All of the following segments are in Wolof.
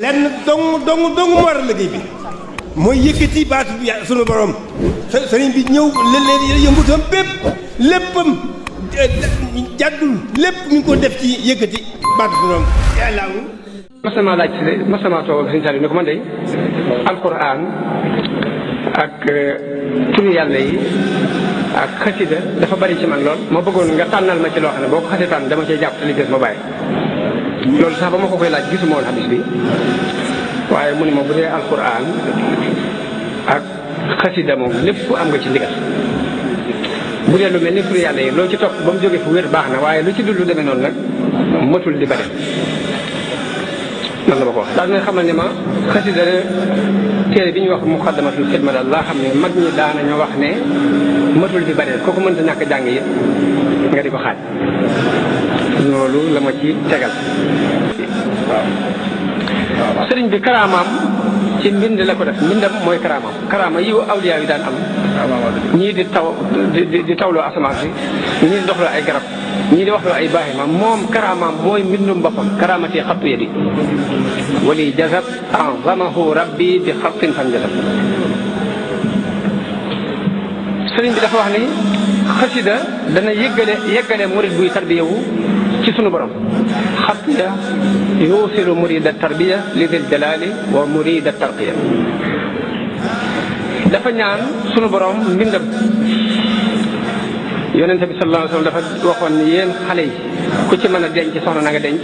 lenn dong mu war a liggéey bi mooy yëkkati baatu bi sunu borom sëriñ bi ñëw leen yëngutam bépp léppam jàddul lépp mi ngi ko def ci yëkkati baatu sunu borom yàlla masama laaj si masama toog ak sëñ Saliou ne ko man de alquran ak turu yàlla yi ak xasida dafa bari ci man lool ma bëggoon nga tànnal ma ci loo xam ne boo ko xasee tànn dama cee jàpp te li des ma bàyyi loolu sax ba ma ko koy laaj gisuma woon xadis bi waaye mu ne ma bu dee alquran ak xasida moom lépp am nga ci ndigal bu dee lu mel ni turu yàlla yi loo ci topp ba mu jógee fu wér baax na waaye lu ci dul lu demee noonu nag matul di bare noonu la ma ko wax daal nga xamal ne ma xasida téere bi ñuy wax muqaddamatul xidma daal laa xam ne mag ñi daanañu wax ne matul di bare kooku mënta ñàkk jàng yi nga di ko xaaj loolu la ma ci tegal waaw sëriñ bi karaamaam ci mbind la ko def mbindam mooy karaamaam karaama yi awliya yi daan am ñii di tawloo asamaan si ñii di doxloo ay garab ñii di waxloo ay baaxima moom karaamaam mooy mbindum boppam karaamati xattu yadi wali jazab a'zamahu rabbi bi xattin fan jazab sëriñ bi dafa wax ni xasida dana yeggale murid buy tarbiyawu ci sunu borom xasida yuusilu murida tarbiya li dil jalali wa murida tarqiya dafa ñaan sunu borom mbindam yonente bi sallallahu alayhi wa sallam dafa waxoon ni yéen xale yi ku ci mën a denc soxna na nga denc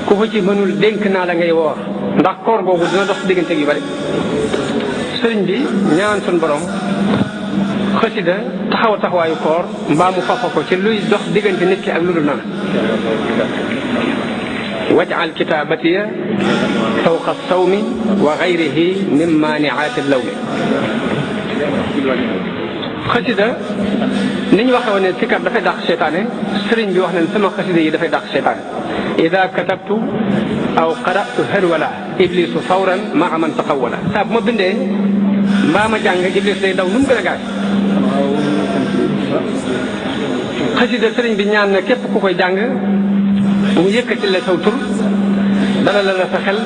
ku ko ci mënul dénk naa la ngay woor ndax koor googu dina dox diggante yu bari sëriñ bi ñaan sunu borom xasida taxawaayu koor mbaa mu fafa ko ci luy dox diggante nit ki ak lu dul noonu waj'al kitaabatiya fawqa sawmi wa gayrihi min maaniaati lawmi xasida ni ñu waxee woon ne sikar dafay dàq seytaane sëriñ bi wax ne sama xasida yi dafay dàq seytaane ida katabtu aw qara'tu harwala iblisu fawran maa man taqawwala saa bu ma bindee mbaa ma jàng iblis day daw nu mu gën a gaay xasida sëriñ bi ñaan na képp ku koy jàng mu yëkkati la saw tur dala la sa xel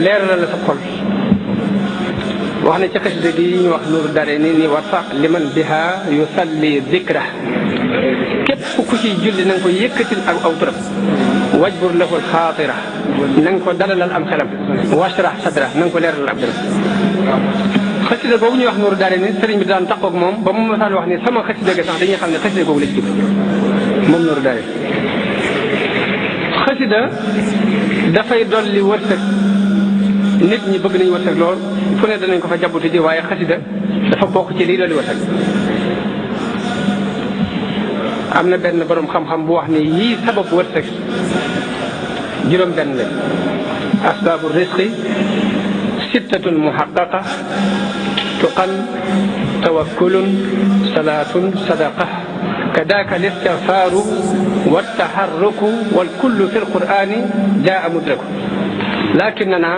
leeral la sa xol wax na ci xasida gi ñu wax nuuru dare ni war sax liman biha yusalli dikra képp ku ciy julli na nga ko yëkkatil ak aw turam wajbur lahu xaatira na nga ko dalalal am xelam washrah sadra na nga ko leeralal ab dëram xasida boobu ñuy wax nuuru dare ni sëriñ bi daan taqoog moom ba mu masaan wax ni sama xasida ga sax dañuy xam ne xasida boobu la ci jub moom nuuru dare xasida dafay dolli wërsëg nit ñi bëgg nañu wërsëg lool fu ne danañ ko fa jabuti ji waaye xasida dafa bokk ci lii dolli wërsëg am na benn borom xam-xam bu wax ni yii sabab wërsëg juróom benn la asbaabu risqi sittatun muhaqqaqa tuqan tawakkulun salaatun sadaqa kadaaka listigfaaru wattaharruku wal kullu fi lqur'ani jaa mudraku lakinnana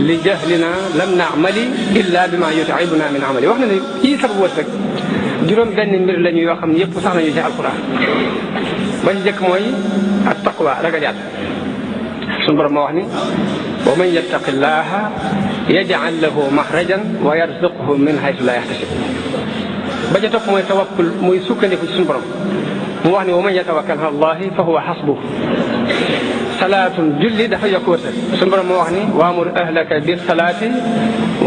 li jahlina lam naamali illa bima yut'ibuna min amali wax na ne yii sabab wërsëg juróom benn mbir la ñu yoo xam ne yëpp sax nañu ci alquran ba ci jëkk mooy at taqwa ragal yàlla suñu borom moo wax ni wa man yattaqi llaha yaj'al lahu maxrajan wa yarzuqhu min haythu la yaxtasib ba ca topp mooy tawakkul muy sukkandiku ci suñu borom mu wax ni wa man yatawakkal ala allahi fa huwa xasbuh salaatun julli dafa yokk wërsëg suñu borom moo wax ni waamur ahlaka bis salaati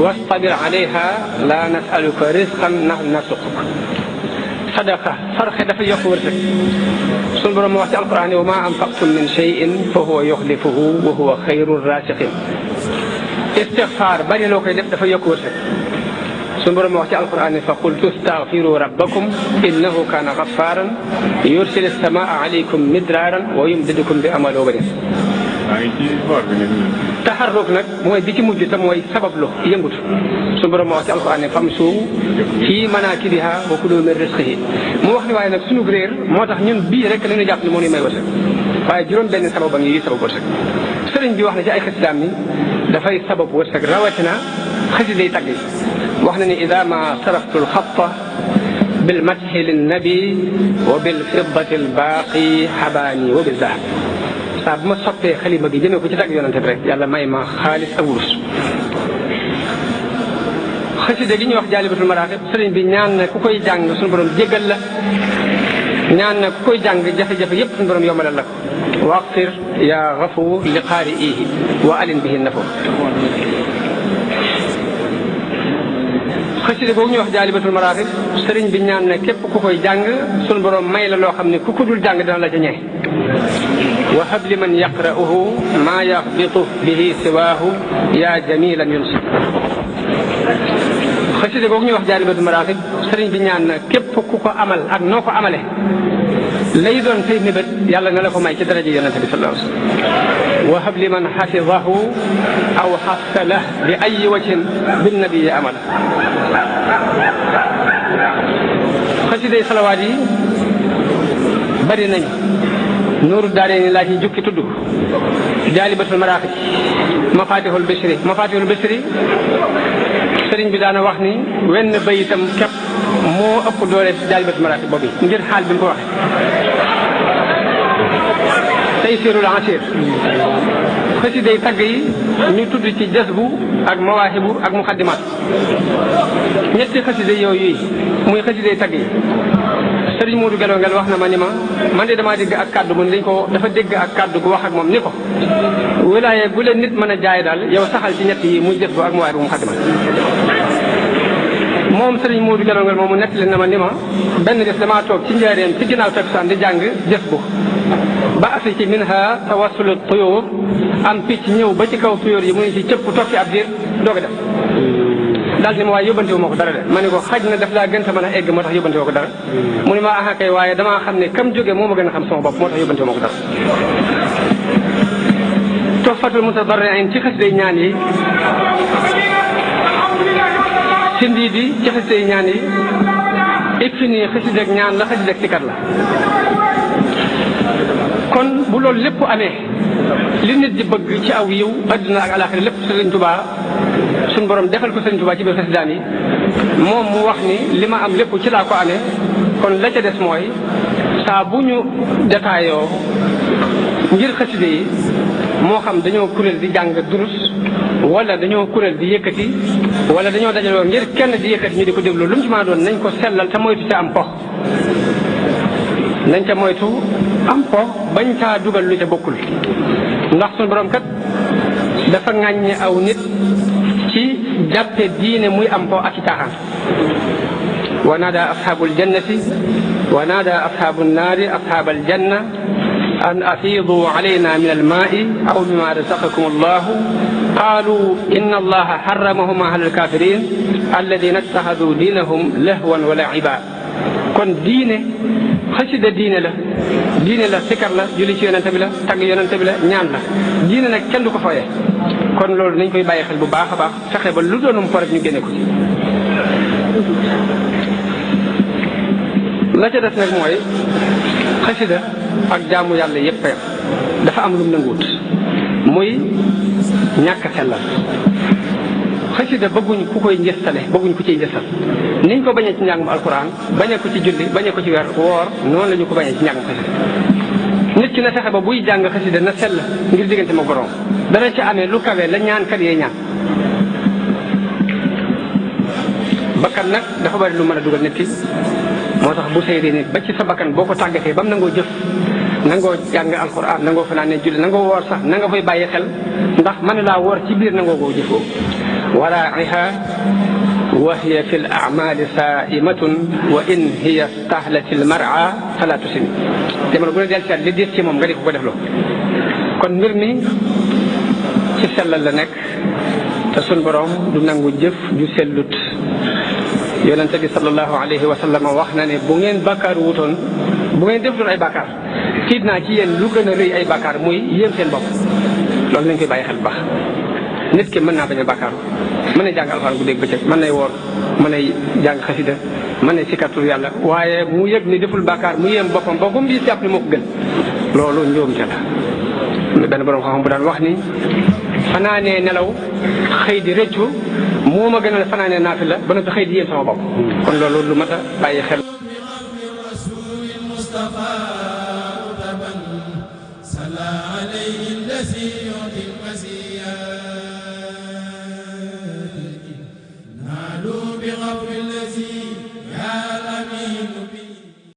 wastabir alayha la nasaluka risqan nahnu narzuquk sadaqa sarxe dafa yokk wërsëg suñu borom moo wax ci alquran wa ma anfaqtum min shay'in fa huwa yuxlifuhu wa huwa xayru rasiqin istigfaar bari loo koy def dafa yokk wërsëg suñu borom wax ci alquran fa qultu astaghfiru rabbakum innahu kana ghafaran yursil as-samaa alaykum midraran wa yumdidukum bi amwalin wa banin taxarruk nag mooy bi ci mujj te mooy sabablu yëngut suñu borom wax ci alquran famshu fi manakibiha wa kulu min rizqihi mu wax ni waaye nag suñu réer moo tax ñun bii rek la ñu jàpp ni moo ñuy may wërsëg waaye juróom benn sabab a ngi yi sabab wërsëg sëriñ bi wax na ci ay xasidaam ni dafay sabab wërsëg rawatina xasida yi tagg yi wax na ni ida ma saraftu alxatta bilmadxi linnabi wa bilfiddati albaaqi xabaani wa bizahab saa bu ma soppee xalima gi jëmee ko ci tagg yonante bi rek yàlla may ma xaalis ak wurus. xasida gi ñuy wax jaalibatul maraaxib sëriñ bi ñaan na ku koy jàng suñu borom jéggal la, ñaan na ku koy jàng jafe-jafe yépp suñu borom yombalal la ko. waqfir ya gafuur li qaari'ihi wa alin bihi nafur. xasida googu ñuy wax jaalibatul maraaxib sëriñ bi ñaan na képp ku koy jàng suñu borom may la loo xam ne ku ko dul jàng dana la ca ñee. wa hab li man yaqra'uhu maa yaxbitu bihi siwaahu yaa jamilan yunsi. xasida googu ñuy wax jaalibatul maraaxib sëriñ bi ñaan na képp ku ko amal ak noo ko amale lay doon say mébét yàlla na la ko may ci daraja yonente bi sallallahu alayhi wa sallam. wa hab li man xafidahu aw xasalah bi ay wajhin bin nabiyi amal. xasiday salawaat yi bari nañu. nuuru daarayni laa ci jukki tudd jaalibatul maraaxib mafatihul bishri sëriñ bi daana wax ni wenn bayitam képp moo ëpp doole jaalibatul maraaxib boobu ngir xaal bi mu ko waxee. taysirul asir xasiday tagg yi ñu tudd ci jasbu ak mawaahibu ak muxaddimaat ñetti xasida yooyu muy xasiday tagg yi. sëriñ Modou Gelongel wax na ma ni ma man de damaa dégg ak kàddu mu ne dafa dégg ak kàddu gu wax ak moom ni ko wilaaye gu leen nit mën a jaay daal yow saxal ci ñett yi muy jës bu ak mu waay bu mu xaddimal. moom sëriñ Modou Gelongel moom mu nettali na ma ni ma benn des damaa toog ci njaareem ci ginnaaw takkusaan di jàng jës bu ba asi ci minha tawassulu tuyóor am picc ñëw ba ci kaw tuyóor yi mu ne ci cëpp tokki ab diir doog a def daal ni ma waaye yóbbante wu ma ko dara de ma ne ko xaj na daf laa gën a mën a egg moo tax yóbbante woo ko dara mu ne ma aha kay waaye damaa xam ne kam jóge moo ma gën a xam sama bopp moo tax yóbbante wu ma ko dara. Tuhfatul mutadarri'in ci xasiday ñaan yi sindi di ci xasiday ñaan yi ifini xasidak ñaan la xasidak sikar la. kon bu loolu lépp amee li nit di bëgg ci aw yiw adduna ak alaxira lépp Sëriñ Tuubaa suñ borom defal ko Sëriñ Tuubaa ci biir xasidaan yi moom mu wax ni li ma am lépp ci laa ko amee kon la ca des mooy saa bu ñu détailloo ngir xaside yi moo xam dañoo kuréel di jàng durus wala dañoo kuréel di yëkkati wala dañoo dajaloo ngir kenn di yëkkati ñu di ko déglu lu mu ci mën a doon nañ ko sellal te moytu ca am po nañ ca moytu am po bañ caa dugal lu ca bokkul ndax suñu borom kat dafa ŋàññe aw nit ci jàppe diine muy am po ak ci caaxaan. wa naada ashaabul jannati wa naada ashaabu naari ashaabal janna an afiidu alayna min almaai aw mimma razaqakum allahu qaalu inna allaha harramahuma ala alkafirin alladina ittaxadu diinahum lahwan wa laiba. kon diine xasida diine la sikar la julli ci yonente bi la tagg yonente bi la ñaan la diine nag kenn du ko fooye kon loolu nañ koy bàyyi xel bu baax a baax fexe ba lu doonum po rek ñu génne ko ci. la ca des nag mooy xasida ak jaamu yàlla yépp dafa am lu mu nanguwut muy ñàkk sellal. xasida bëgguñ ku koy njëstale bëgguñ ku ciy njëstal niñ ko bañee ci njàngum alquran bañee ko ci julli bañee ko ci weer woor noonu la ñu ko bañee ci njàngum xasida. nit ki na fexe ba buy jàng xasida na sell ngir diggante ma borom dana ci amee lu kawe la ñaan kat yee ñaan. bakkan nag dafa bari lu mën a dugal nit ki moo tax bu seydee nit ba ci sa bakkan boo ko tàggatee ba mu nangoo jëf nangoo jàng alquran nangoo fanaane julli nangoo woor sax na nga koy bàyyi xel ndax mën laa woor ci biir nangoo koo jëfoo. waraa'iha wa hiya fi al-a'maali saa'imatun wa in hiya stahlat al-mar'a fala tusim. jamono bu ne del seet li diis ci moom nga di ko def loo kon mbir mi ci sellal la nekk te sun borom du nangu jëf ju sellut. yonente bi sallallahu alayhi wa sallam wax na ne bu ngeen bàkkaar wutoon bu ngeen defutoon ay bàkkaar tiit naa ci yéen lu gën a rëy ay bàkkaar muy yéem seen bopp. loolu lañ koy bàyyi xel bu baax. nit ki mën naa bañ a bàkkaaru mën na jàng alxuraan bu dégg bëccëg mën nay woor mën nay jàng xasida mën nay sikkartul yàlla waaye mu yëg ni deful bàkkaar mu yéem boppam ba gum di jàpp ni moo ko gën loolu njuumte la. benn borom xam-xam bu daan wax ni fanaanee nelaw xëy di rëccu moo ma gënal fanaanee naafi la ba noppi xëy di yéem sama bopp kon loolu lu mat a bàyyi xel. بقول الذي